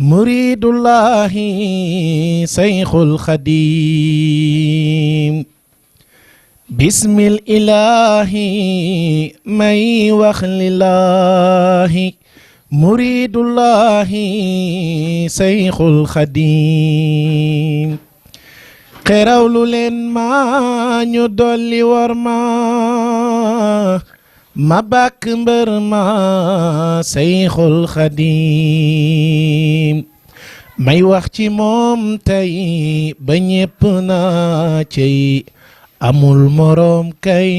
muridullahi sayxul xadim bismil ilahi may wax lillahi muridullahi sayxul xadim xerawlu leen ma ñu dolli war ma bàkk mbër ma sayxul xadim may wax ci moom tey ba ñépp na cey amul moroom kay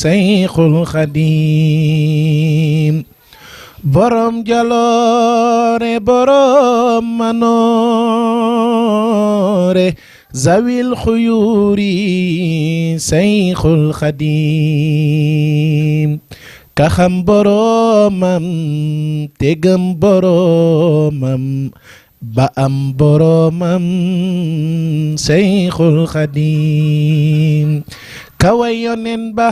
sayxul xadim borom jaloore borom manoore zawil xuyuuri sayxul xadim ka xam boromam te gëm boromam ba am boromam sayxul xadim ka way yonen ba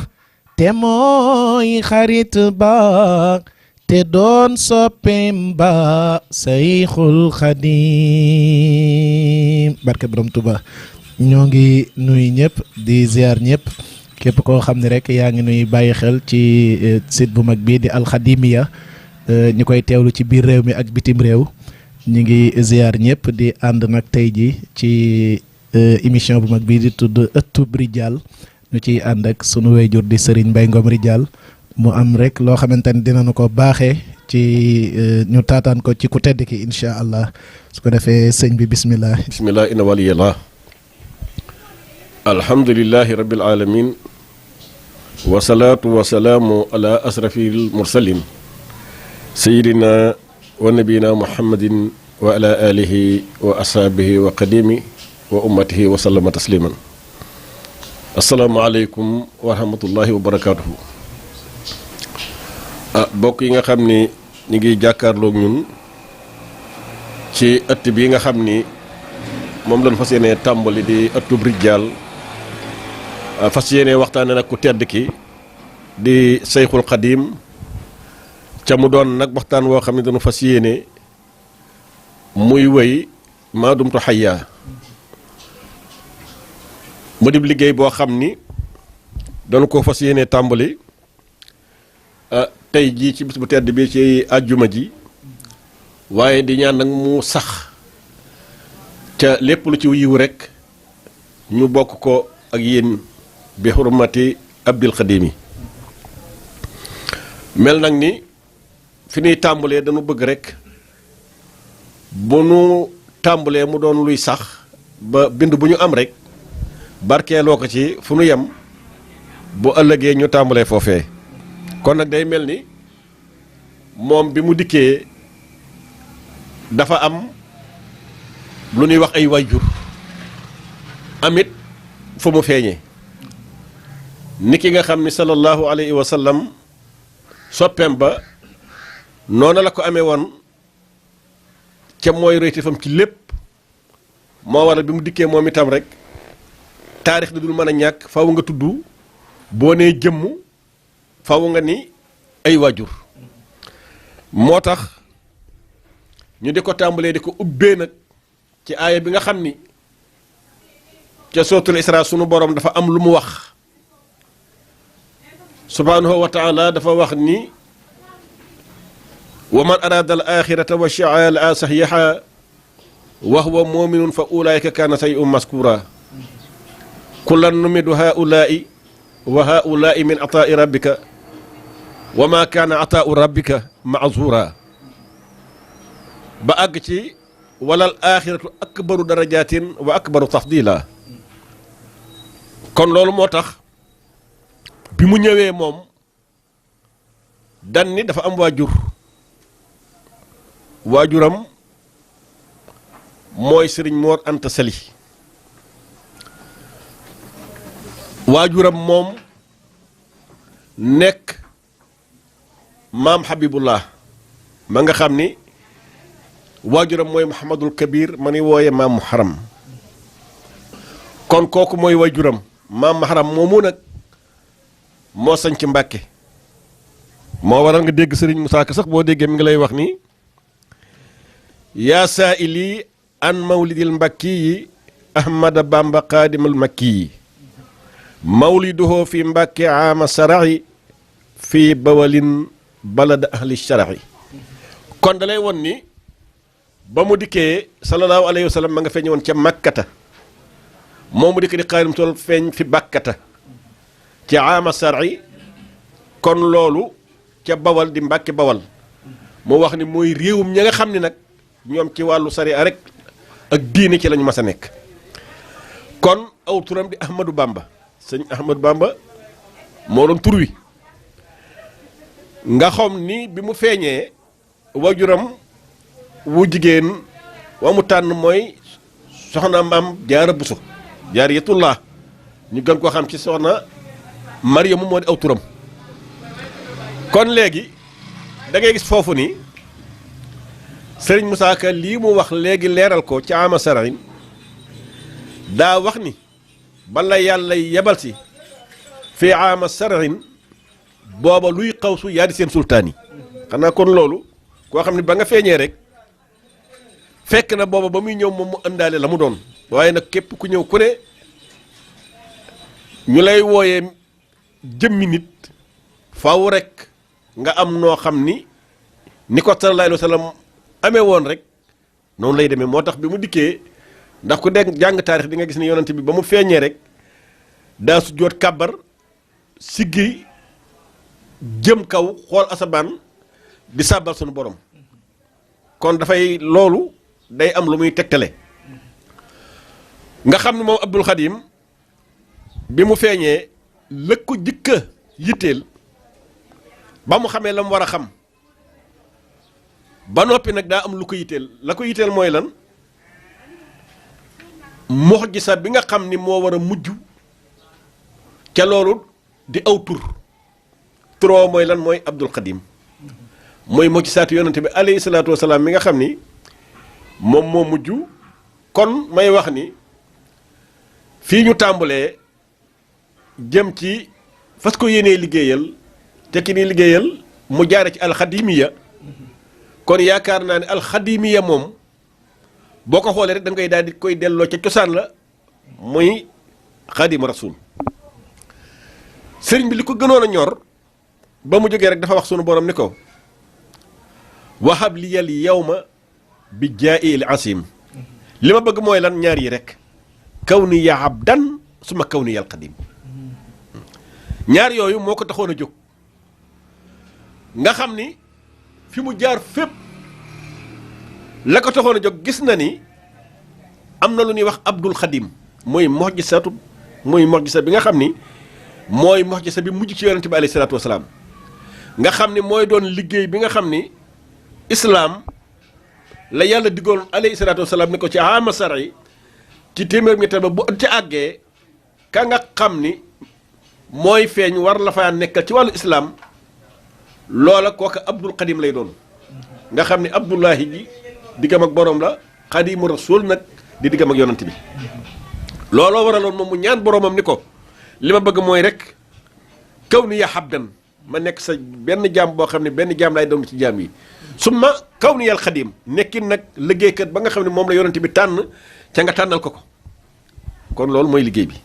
te mooy xarit ba te doon soppeem ba sayxul xadim barke borom Tuba ñoo ngi nuy ñëpp di ziar ñëpp képp koo xam ne rek yaa ngi nuy bàyyi xel ci site bu mag bii di alxadimiya ñu koy teewlu ci biir réew mi ak bitim réew ñu ngi ziar ñëpp di ànd nag tey ji ci émission bu mag bii di tudd ëttub Rijal ñu ciy ànd ak sunu wayjur di Serigne Mbaye Ngom Rijal mu am rek loo xamante ni dinañu ko baaxee ci ñu taataan ko ci ku tedd ki incha allah su ko defee sëñ bi bismillah bismillah inna waliyallah alhamdulillahi rabbil alamin wasalaatu wasalaamu ala asrafil mursalin sayidina wa nabiyina muhammadin wa ala alihi wa ashaabihi wa qadimi wa ummatihi wa sallama tasliman assalaamu aleykum wa rahmatullahi wa barakatuhu bokk yi nga xam ni ñu ngi jàkkaarloog ñun ci ëtt bi nga xam ni moom lañ fas yéene tàmbali di ëttub Rijal fas yéene waxtaane nag ku tedd ki di sayxul xadim ca mu doon nag waxtaan woo xam ne dañu fas yéene muy wëy maa dumtu xayyaa mu dib liggéey boo xam ni dañu ko fas yéene tàmbali tey jii ci bis bu tedd bi ci àjjuma ji waaye di ñaan nag mu sax ca lépp lu ci yiw rekk ñu bokk ko ak yéen bi xurmati abdil xadimi mel nag ni fi ñuy tàmbalee dañu bëgg rekk bu nu tàmbalee mu doon luy sax ba bind bu ñu am rekk barkeeloo ko ci fu nu yem bu ëllëgee ñu tàmbalee foofee kon nag day mel ni moom bi mu dikkee dafa am lu ñuy wax ay wayjur amit fu mu feeñee ni ki nga xam ni sallallahu alayhi wa sallam soppeem ba noona la ko amee woon ca mooy royteefam ci lépp moo waral bi mu dikkee moom itam rek taarix bi dul mën a ñàkk faw nga tudd boo nee jëmm faw nga ni ay waajur moo tax ñu di ko tàmbalee di ko ubbee nag ci aaya bi nga xam ni ca sootul Isra sunu borom dafa am lu mu wax subhanahu wa taala dafa wax ni wa man araada al axirata wa shaa la saxiixa wa huwa muminun fa ulaika kaana say'un maskura kullan numidu haulaai wa haulaai min ataai rabbika wa ma kaana ataau rabbika maazura ba àgg ci walal axiratu akbaru darajatin wa akbaru tafdila kon loolu moo tax bi mu ñëwee moom dan ni dafa am waajuram mooy Sëriñ Moor Anta Sali waajuram moom nekk maam Habibullah ma nga xam ni waajuram mooy Muhammadul Kabir ma ni wooye maam Muharam kon kooku mooy waajuram maam Muharam moomu nag moo sañ ci Mbàkke moo waral nga dégg Sëriñ Musaa Ka sax boo déggee mi ngi lay wax ni yaa saa'ili an mawlidil mbakki yi ahmada bamba qaadimal makki yi mawliduhu fi mbàkke aama saraxi fii bawalin balada ahli sharaxi kon dalay won ni ba mu dikkee sallallahu alayhi wa sallam ma nga feeñ woon ca makkata moom mu dikk di xaadim tool feeñ fi bàkkata ci aama saraxi kon loolu ca bawal di mbàkke bawal mu wax ni mooy réewum ña nga xam ni nag ñoom ci wàllu sariya rek ak diine ci lañu mas a nekk kon aw turam di Ahmadou Bamba sëñ Ahmadou Bamba moo doon tur wi nga xam ni bi mu feeñee wajuram wu jigéen wa mu tànn mooy soxna maam Jaara Buso Jaariyatullah ñu gën koo xam ci soxna Mariyamu moo di aw turam kon léegi da ngay gis foofu ni Sëriñ Moussa Ka lii mu wax léegi leeral ko ci ama sarain daa wax ni bala yàlla yebal si fii ama sarain booba luy xawsu yaa di seen sultaan yi xanaa kon loolu koo xam ne ba nga feeñee rek fekk na booba ba muy ñëw moom mu ëndaale la mu doon waaye nag képp ku ñëw ku ne ñu lay wooyee jëmmi nit faw rek nga am noo xam ni ko sallallahu alayhi wa sallam amee woon rek noonu lay demee moo tax bi mu dikkee ndax ku dégg jàng taarix di nga gis ne yonent bi ba mu feeñee rek daa su joot kàbbar siggi jëm kaw xool asamaan di sàbbal sunu borom kon dafay loolu day am lu muy tegtale nga xam ne moom Abdul Xadim bi mu feeñee lëg ko jëkka yitteel ba mu xamee la mu war a xam ba noppi nag daa am lu ko yitteel la ko yitteel mooy lan mu'jiza bi nga xam ni moo war a mujj ca loolu di aw turoo mooy lan mooy Abdul Xadim mooy mu'jizaatu yonante bi alayhi salaatu wasalaam mi nga xam ni moom moo mujj kon may wax ni fii ñu tàmbalee jëm ci fas ko yéenee liggéeyal te ki ni liggéeyal mu jaare ci alxadimiya kon yaakaar naa ne alxadimiya moom boo ko xoolee rek da ngay daal di koy delloo ca cosaan la muy xadim rasul sëriñ bi li ko gënoon a ñor ba mu jógee rek dafa wax sunu borom ni ko wahab liyal yawma bi jaa'il asim li ma bëgg mooy lan ñaar yi rek kaw ni ya abdan suma kaw ni yal xadim ñaar yooyu moo ko taxoon a jóg nga xam ni fi mu jaar fépp la ko taxoon a jóg gis na ni am na lu ñuy wax Abdul Xadim mooy mu'jizatu mooy mu'jiza bi nga xam ni mooy mu'jiza bi mujj ci yonente bi alayhi salaatu wasalaam nga xam ni mooy doon liggéey bi nga xam ni islaam la yàlla diggoon alayhi salaatu wasalaam ni ko ci ama sari ci téeméer ñetteel ba bu ci àggee ka nga xam ni mooy feeñ war la fa nekkal ci wàllu islaam loola kooka Abdul Xadim lay doon nga xam ni Abdullahi ji diggam ak borom la xadimu rasul nag di diggam ak yonant bi looloo waraloon moom mu ñaan boromam ni ko li ma bëgg mooy rek kaw ni ya habdan ma nekk sa benn jaam boo xam ne benn jaam laay doon ci jaam yi summa kaw ni yal xadim nekkin nag liggéeykat ba nga xam ne moom la yonant bi tànn ca nga tànnal ko kon loolu mooy liggéey bi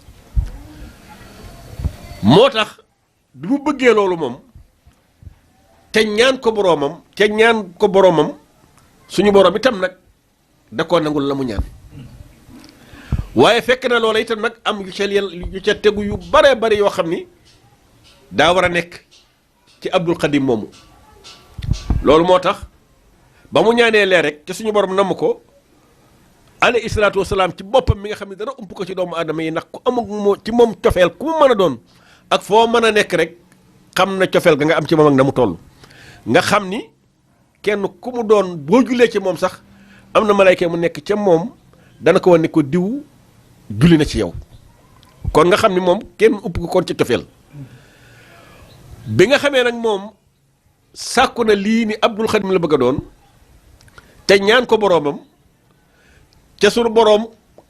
moo tax bi mu bëggee loolu moom te ñaan ko boroomam suñu borom itam nag da koo nangul la mu ñaan waaye fekk na loola itam nag am yu ca tegu yu bare bari yoo xam ni daa war a nekk ci Abdul Xadim moomu loolu moo tax ba mu ñaanee leer rek te suñu borom namm ko alayhi salaatu wasalaam ci boppam mi nga xam ne dara ump ko ci doomu aadama yi ndax ku amul ci moom cofeel ku mu mën a doon ak foo mën a nekk rek xam na cofeel ga nga am ci moom ak na mu toll nga xam ni kenn ku mu doon boo jullee ci moom sax am na malayka mu nekk ca moom dana ko wan ni ko diw julli na ci yow kon nga xam ni moom kenn upp ko kon ci cofeel bi nga xamee nag moom sàkku na lii ni Abdul Xadim la bëgg a doon te ñaan ko boroomam ca sunu boroom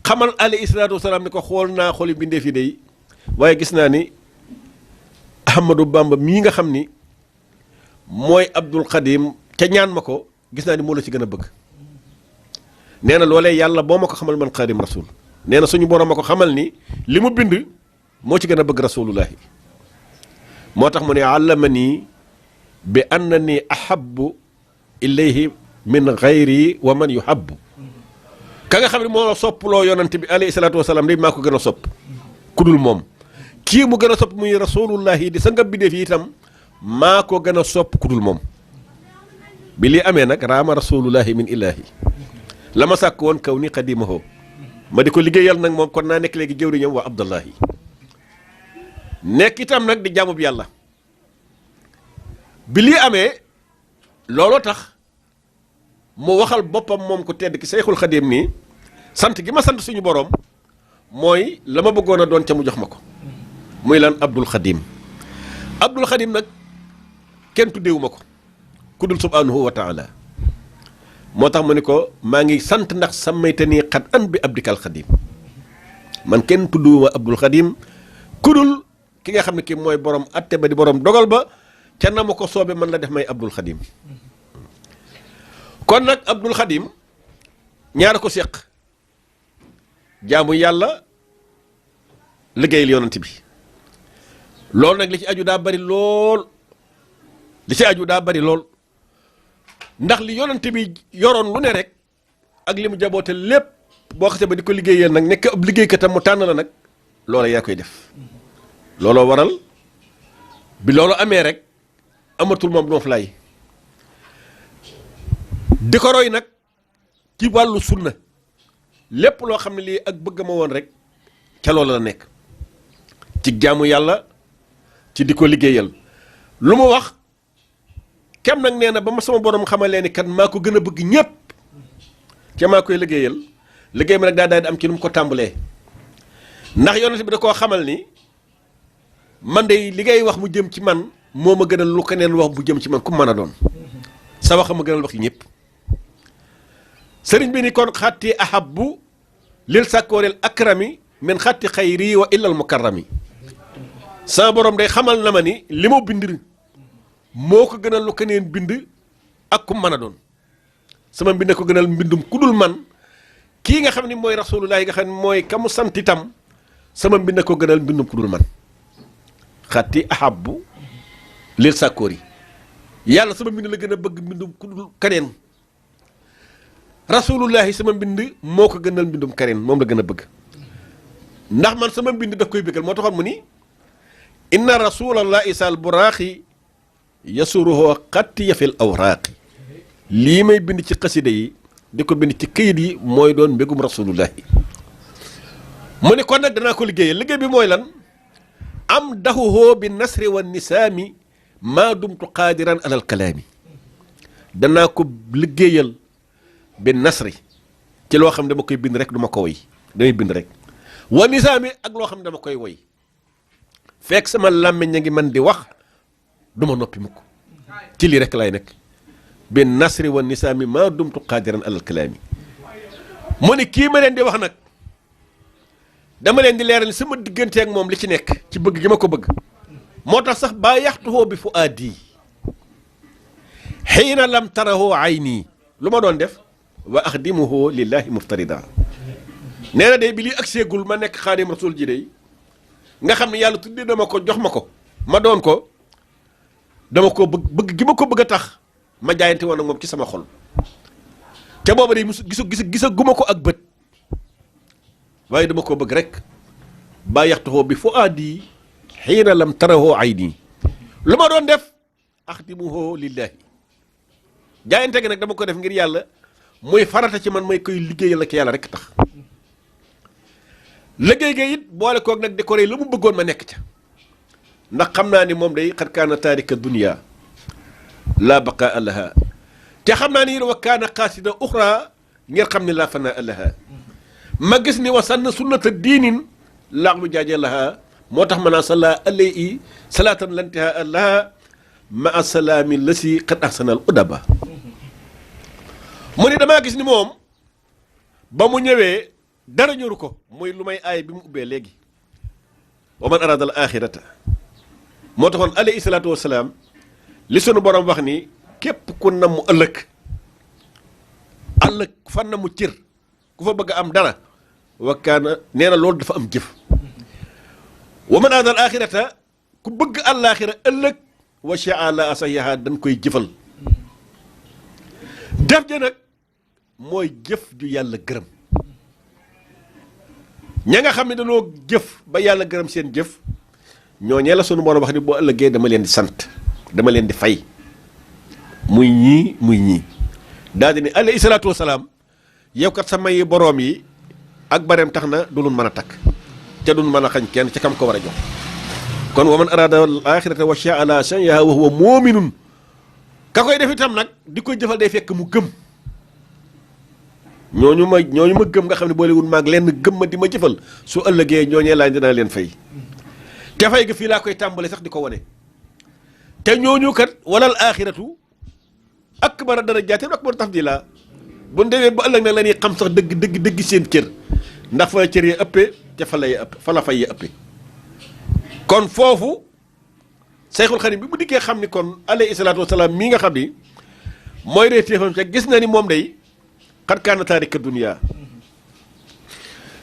xamal alayhi salaatu wasalaam ni ko xool naa xooli bindee fi dey waaye gis naa ni Ahmadou Bamba mii nga xam ni mooy Abdul Xadim ca ñaan ma ko gis naa ni moo la ci gën a bëgg nee na loolee yàlla boo ma ko xamal man xaadim rasul nee na suñu borom ma ko xamal ni li mu bind moo ci gën a bëgg rasulullahi moo tax mu ne allama nii bi anna ni ahabbu ilayhi min gayri wa man yuhabbu ka nga xam ne moo sopploo yonante bi alayhi salaatu wasalaam day maa ko gën a sopp ku dul moom kii mu gën a sopp muy rasulullahi di sa nga bindee fi itam maa ko gën a sopp ku dul moom bi lii amee nag raama rasulullahi min ilahi la ma sàkk woon kaw ni xadimaho ma di ko liggéeyal nag moom kon naa nekk léegi jëwriñam waa abdallahi nekk itam nag di jaamub yàlla bi lii amee looloo tax mu waxal boppam moom ko tedd ki Seyxul Xadim nii sant gi ma sant suñu borom mooy la ma bëggoon a doon ca mu jox ma ko muy lan Abdul Xadim Abdul Xadim nag kenn tuddeewu ma ko ku dul subhanahu wa taala moo tax mu ni ko maa ngi sant ndax sammayte nii xat an bi abdikal xadim man kenn tudduwuma Abdul Xadim ku dul ki nga xam ne kii mooy borom atte ba di borom dogal ba ca na ma ko soobe man la def may Abdul Xadim kon nag Abdul Xadim ñaara ko séq jaamu yàlla liggéeyal yonent bi loolu nag li ci aju daa bari lool ndax li yonent bi yoroon lu ne rek ak li mu jaboote lépp boo xasee ba di ko liggéeyal nag nekk ab liggéeykatam mu tànn la nag loola yaa koy def looloo waral bi loolu amee rek amatul moom doof lay di ko roy nag ci wàllu sunna lépp loo xam ne lii ak bëgg ma woon rek ca loola la nekk ci jaamu yàlla ci di ko liggéeyal lu mu wax kem nag nee na ba ma sama borom xamalee ni kan maa ko gën a bëgg ñépp ca maa koy liggéeyal liggéey ma nag daa daal di am ci nu mu ko tàmbalee ndax yonent bi da koo xamal ni man de li ngay wax mu jëm ci man moo ma gënal lu keneen wax mu jëm ci man ku mën a doon sa wax ma gënal wax yi ñëpp sëriñ bi ni kon xatti ahabbu lil sàkkooril akrami min xatti xayri wa illal mukarrami sama borom day xamal na ma ni li ma bind moo ko gënal lu keneen bind ak ku mën a doon sama mbind ko gënal mbindum ku dul man kii nga xam ni mooy rasulullah yi nga xam ne mooy ka mu sant itam sama mbind ko gënal mbindum ku dul man xatti ahabbu lil sàkkoor yi yàlla sama mbind la gën a bëgg mbindum ku dul keneen rasulullahi sama mbind moo ko gënal mbindum keneen moom la gën a bëgg ndax man sama mbind daf koy bëggal moo taxoon mu ni inna rasulallahi sal buraaxi yasuruhoo xatti yafil awraaqi lii may bind ci xasida yi di ko bind ci këyit yi mooy doon mbégum rasulullahi mu ne kon nag danaa ko liggéeyal liggéey bi mooy lan am dahuhoo bi nasri wa nisaami maa dumtu qaadiran alal kalaami danaa ko liggéeyal bi nasri ci loo xam ne dama koy bind rek du ma ko woy damay bind rek wa nisaami ak loo xam ne dama koy woy fekk sama làmmiñ a ngi man di wax du ma noppi mukk ci lii rek laay nekk bi nasri wa nisaami maa dumtu qaadiran alal kalaami mu ne kii ma leen di wax nag dama leen di leeral sama diggante ak moom li ci nekk ci bëgg gi ma ko bëgg moo tax sax baa yaxtuhoo bi fu aadi xiina lam tarahoo ayni lu ma doon def wa axdimuhoo lillahi muftarida nee na de bi lii ak seegul ma nekk xaadim rasul ji day nga xam ne yàlla tuddee dama ko jox ma ko ma doon ko dama ko bëgg gi ma ko bëgg a tax ma jaayante woon ak moom ci sama xol te booba day musu gisa guma ko ak bët waaye dama ko bëgg rek baa yaxtuhoo bi fu aadi xiina lam tarahoo ayni lu ma doon def axdimuhoo lillahi jaayante gi nag dama ko def ngir yàlla muy farata ci man may koy liggéeyal ak yàlla rek tax liggéey ga it boole koog nag di ko rey la mu bëggoon ma nekk ca ndax xam naa ni moom day xat kaana taarika dunia laa baqaa laha te xam naa ni it wa kaana qaasida uxra ngir xam ne laa fanaa laha ma gis ni wa sann sunnata diinin laax mu jaajee laha moo tax ma naa salla alayhi salaatan lantiha laha ma asalaami la si xat ahsanal udaba mu ni damaa gis ni moom ba mu ñëwee dara ñoru ko muy lu may aay bi mu ubbee léegi wa man arada al axirata moo taxoon alayhi salaatu wasalaam li sunu borom wax ni képp ku namm ëllëg fan na mu cër ku fa bëgg am dara wa kaana nee na loolu dafa am jëf wa man aada al axirata ku bëgg àllaaxira ëllëg wa shaa la asayaha dañ koy jëfal def ja nag mooy jëf ju yàlla gërëm ña nga xam ne dañoo jëf ba yàlla gërëm seen jëf ñooñee la sunu borom wax ni boo ëllëgee dama leen di sant dama leen di fay muy ñii daal di ne alayhi salaatu wasalaam yow kat sa mayi boroom yi ak bareem tax na du lu mën a takk te duñ mën a xañ kenn ca kam ko war a jox kon wa man araada al axirata wa shaa ala shayha wa huwa muminun ka koy def itam nag di koy jëfal day fekk mu gëm ñooñu ma gëm nga xam ne boolewul maag lenn gëm ma di ma jëfal su ëllëgee ñooñee laa dinaa leen fay te fay ga fii laa koy tàmbale sax di ko wane te ñooñu kat walal axiratu akbar darajaatin akbar tafdila bu ñu demee ba ëllëg nag la ñuy xam sax dëgg seen cër ndax fa cër yi ëppee te fa la fay yi ëppee kon foofu Seyxul Xadim bi mu dikkee xam ni kon alayhi salaatu wasalaam mii nga xam ni mooy ree téefam te gis na ni moom day xat kaana taarika dunya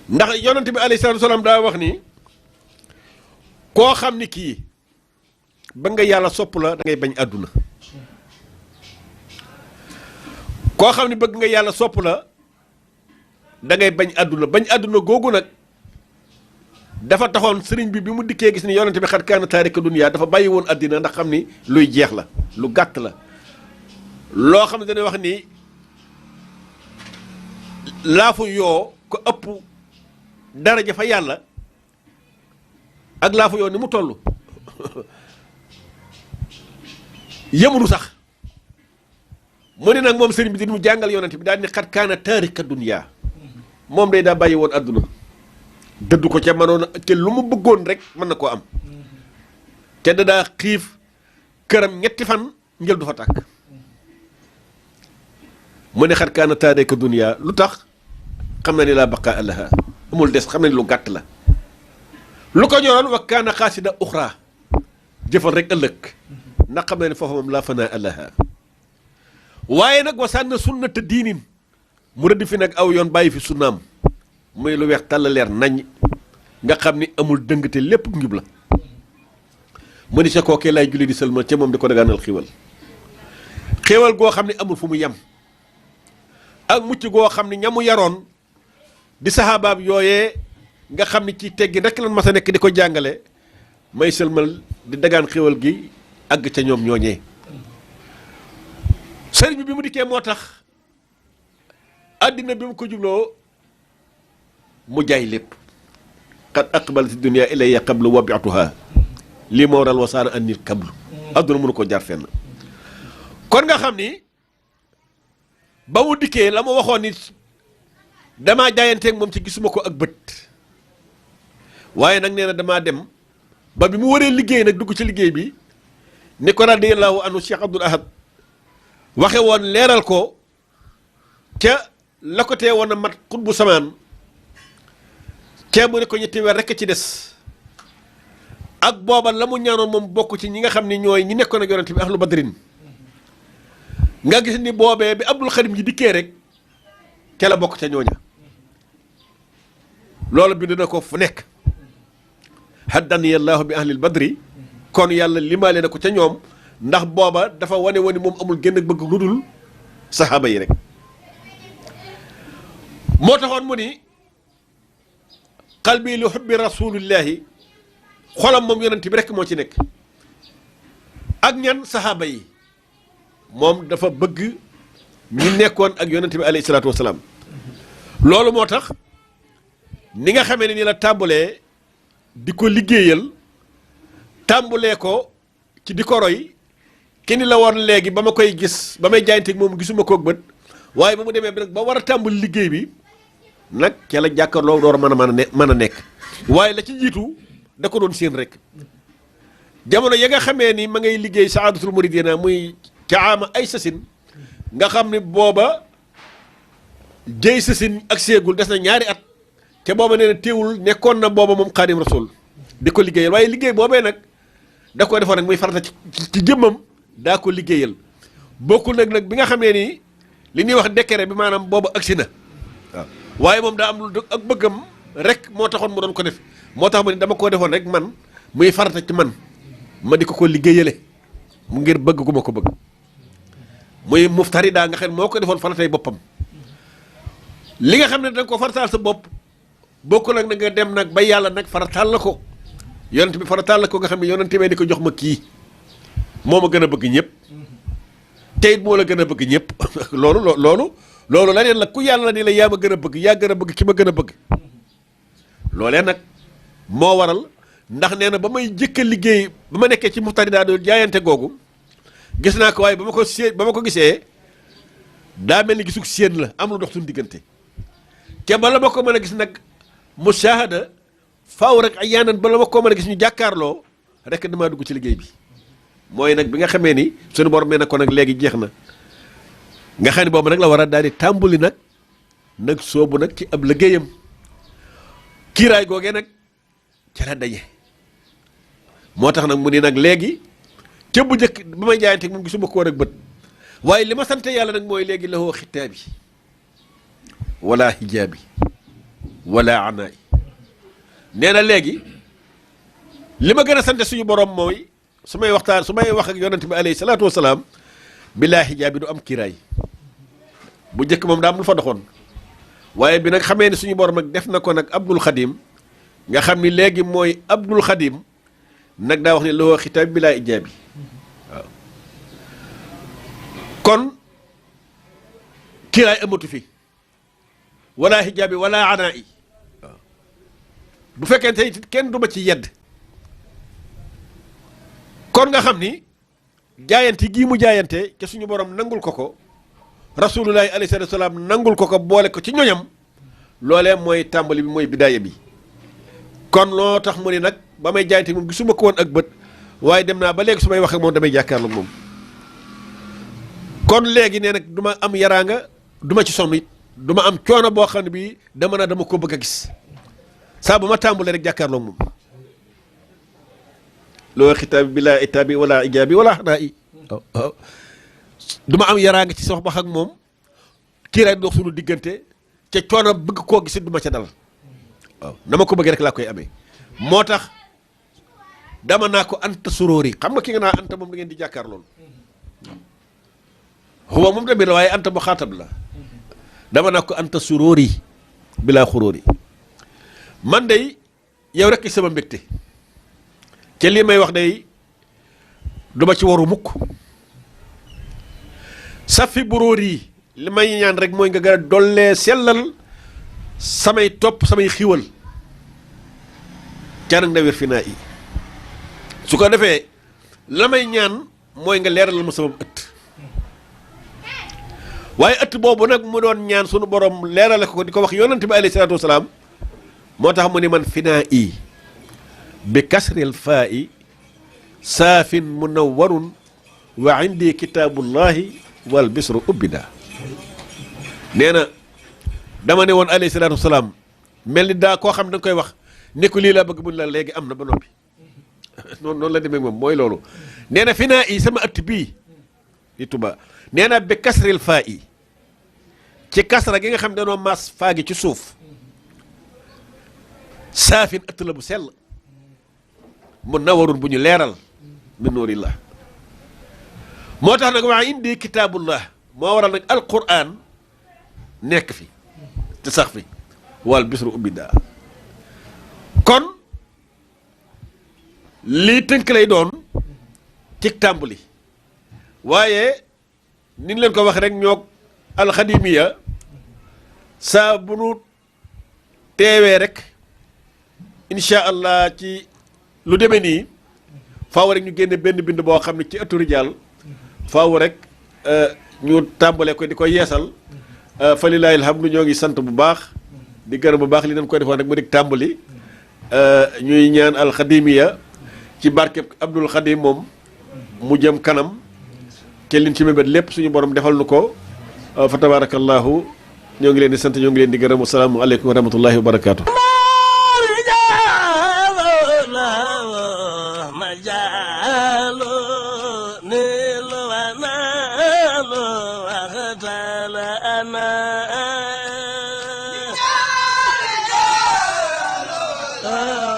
ndax yonent bi alayhi salaatu wasalaam daa wax ni koo xam ni kii ba nga yàlla sopp la da ngay bañ àdduna koo xam ni bëgg nga yàlla sopp la da ngay bañ àdduna googu nag dafa taxoon sëriñ bi mu dikkee gis ni yonent bi xat kaana taarika dunya dafa bàyyi woon àddina ndax xam ni luy jeex la lu gàtt la loo xam ne dañuy wax ni laafu yoo ko ëpp daraja fa yàlla ak laafu yoo ni mu toll yëmunu sax mu ne nag moom sëriñ bi di mu jàngal yonent bi daal ni xat kaana taarika dunya moom day daa bàyyi woon àdduna dëddu ko ca mënoon te lu mu bëggoon rek mën na koo am te da daa xiif këram ñetti fan njël du fa tàkk mu ne xat kaana taarika dunya lu tax xam na ni laa baqaa laha amul des xam na ni lu gàtt la lu ko ñoroon wa kaana xaasida uxra jëfal rek ëllëg ndax xam na ni foofu moom laa fanaa laha waaye nag wa sànn sunnata diinin mu rëdd fi nag aw yoon bàyyi fi sunnaam muy lu weex tàll leer nañ nga xam ni amul dëngate lépp njub la mu ni sa kookee lay julli di sëlmal ca moom di ko dagaanal xéwal goo xam ne amul fu mu yem ak mucc goo xam ne ñamu yaroon di saxaabaab yooyee nga xam ni ci teggi rek lan mas a nekk di ko jàngale may sëlmal di dagaan xéwal gi àgg ca ñoom ñooñee sëriñ bi mu dikkee moo tax àddina bi mu ko jubloo mu jaay lépp qad aqbalati dunya ilayya qablu wabi'tuha lii ma waral wasaana an nit qablu adduna mënu ko jaar fenn kon nga xam ni ba mu dikkee la ma waxoon ni damaa jaayanteeg moom ci gisuma ko ak bët waaye nag nee na damaa dem ba bi mu waree liggéey nag dugg ci liggéey bi ni ko radiyallahu anhu Cheikh Abdoul Ahad waxe woon leeral ko ca la ko tee woon a mat xutbu samaan ca mu ne ko ñetti weer rekk ci des ak booba la mu ñaanoon moom bokk ci ñi nga xam ne ñooy ñi nekkoon ak yonent bi ahlu badrin nga gis ni boobee bi Abdul Xadim ji dikkee rek ca la bokk ca ñooña loolu bind na ko fu nekk haddani allahu bi ahlil badri kon yàlla limaale na ko ca ñoom ndax booba dafa wane moom amul génn bëgg lu dul saxaaba yi rek moo taxoon mu ni qalbi li hubbi rasulillahi xolam moom yonent bi rek moo ci nekk ak ñan saxaaba yi moom dafa bëgg ñi nekkoon ak yonent bi alayhi salaatu wasalaam loolu moo tax ni nga xamee ne ni la tàmbalee di ko liggéeyal tàmbalee ko ci di ko roy ki ni la woon léegi ba ma koy gis ba may jaayanteeg moom gisuma koog bët waaye ba mu demee bi nag ba war a tàmbali liggéey bi nag ca la jàkkaarloo door mën a nekk waaye la ci jiitu da ko doon séen rek jamono ya nga xamee ni ma ngay liggéey saadatul muridina muy caama ay sasin nga xam ne booba jëy sasin ak seegul des na ñaari at te booba nee na téewul nekkoon na booba moom xaadim rasul di ko liggéeyal waaye liggéey boobee nag da ko defoon nag muy farata ci jëmmam daa ko liggéeyal bokkul nag bi nga xamee ni li ñuy wax décret bi maanaam booba agsi na waaw waaye moom daa am lu ak bëggam rek moo taxoon mu doon ko def moo tax ma ni dama koo defoon rek man muy farata ci man ma di ko liggéeyale mu ngir bëgg gu ma ko bëgg muy muftarida nga xam ne moo ko defoon faratay boppam li nga xam ne danga ko farataal sa bopp bokk nag na nga dem nag ba yàlla nag farataal la ko yonent bi farataal la ko nga xam ne yonent bi di ko jox ma kii moo ma gën a bëgg ñëpp te it moo la gën a bëgg ñëpp loolu la neen la ku yàlla ni la yaa ma gën a bëgg yaa gën a bëgg ki ma gën a bëgg loolee nag moo waral ndax nee na ba may jëkk a liggéey ba ma nekkee ci muftaridaa doon jaayante googu gis naa ko waaye ba ma ko gisee daa mel ni gisug séen la am lu dox suñu diggante te bala ma ko mën a gis nag mushahada faaw rek ay yaanan bala ma ko mën a gis ñu jàkkaarloo rek damaa dugg ci liggéey bi mooy nag bi nga xamee ni suñu borom nee na ko nag léegi jeex na nga xam ne boobu nag la war a daal di tàmbuli nag soobu nag ci ab liggéeyam kiiraay googee nag ca la daje moo tax nag mu ni nag léegi ca bu njëkk ba may jaayante moom gisuma ko war ak bët waaye li ma sante yàlla nag mooy léegi la woo xitaabi wala hijaabi wala anaay nee na léegi li ma gën a sante suñu borom mooy su may wax ak yonent bi alayhi salaatu wasalaam bilaa hijaabi du am kiiraay bu njëkk moom daa am lu fa doxoon waaye bi nag xamee ni suñu borom nag def na ko nag Abdul Xadim nga xam ni léegi mooy Abdul Xadim nag daa wax ne loo xitaab bi laa ijaabi waaw kon kiiraay amatu fi wala hijaabi wala anaa i waaw bu fekkente it kenn du ma ci yedd kon nga xam ni jaayante gii mu jaayante ca suñu borom nangul ko rasulullahi alayhi salaatu salaam nangul ko boole ko ci ñoñam loolee mooy tàmbali bi mooy bidaaya bi kon loo tax mu ni nag ba may jaayante moom gisuma ko woon ak bët waaye dem naa ba léegi su may wax ak moom damay jàkkaarloo moom kon léegi nee nag du ma am yaraanga du ma ci sonn it du ma am coono boo xam ne bii dama ko bëgg a gis saa bu ma tàmbalee rek jàkkaarloo moom loo xitaabi bi laa itaabi wala ijaabi wala xanaa i du ma am yaraanga ci sox wax ak moom kii rek dox suñu diggante ca coono bëgg koo gis it du ma ca dal waaw na ma ko bëggee rek laa koy amee moo tax dama naa ko anta suróori xam nga ki nga naa anta moom da ngeen di jàkkaar loolu xuba moom tamit la waaye anta bu xaatab la dama naa ko anta suróori bilaa xuróori man day yow rek sama mbégte ca lii may wax day du ma ci waru mukk safi buróor yi li may ñaan rek mooy nga gën a dollee sellal samay topp samay xiwal ca nag ndawér fi naa i su ko defee la may ñaan mooy nga leeralal ma sama ëtt waaye ëtt boobu nag mu doon ñaan sunu borom leerale ko di ko wax yonante bi alayhi salaatu wasalaam moo tax mu ni man fi naa i bi kasril faa i saafin munawwarun wa indi kitaabullahi wal bisru ubbida nee na dama ne woon alayhi salaatu wasalaam mel ni daa koo xam da nga koy wax ne ko lii laa bëgg mun la léegi am na ba noppi noonu la demee moom mooy loolu nee na fi naa i sama ëtt bii di Tuubaa nee na bi kasril faa i ci kasra gi nga xam ne danoo maas faa gi ci suuf saafin ëtt la bu sell mu nawarun bu ñu leeral min nuurillah moo tax nag waa indi kitaabullah moo waral nag alquran nekk fi te sax fi wal bisru ubbida kon lii tënk lay doon ci tàmbali waaye ni ñu leen ko wax rek ñoo alxadimiya saa bu nu teewee rek incha allah ci lu demee nii faaw rek ñu génne benn bind boo xam ne ci ëttu rijaal faaw rek ñu tàmbale ko di ko yeesal fa lillaahi alhamdu ñoo ngi sant bu baax di gërëm bu baax li nañ ko defoon rek mu dig tàmbali ñuy ñaan alxadimiya ci barkeb Abdul Xadim moom mu jëm kanam te liñ ci mébét lépp suñu borom defal nu ko fa tabarakallahu ñoo ngi leen di sant ñoo ngi leen di gërëm asalaamu aleykum wa rahmatullahi wa barakaatu. الله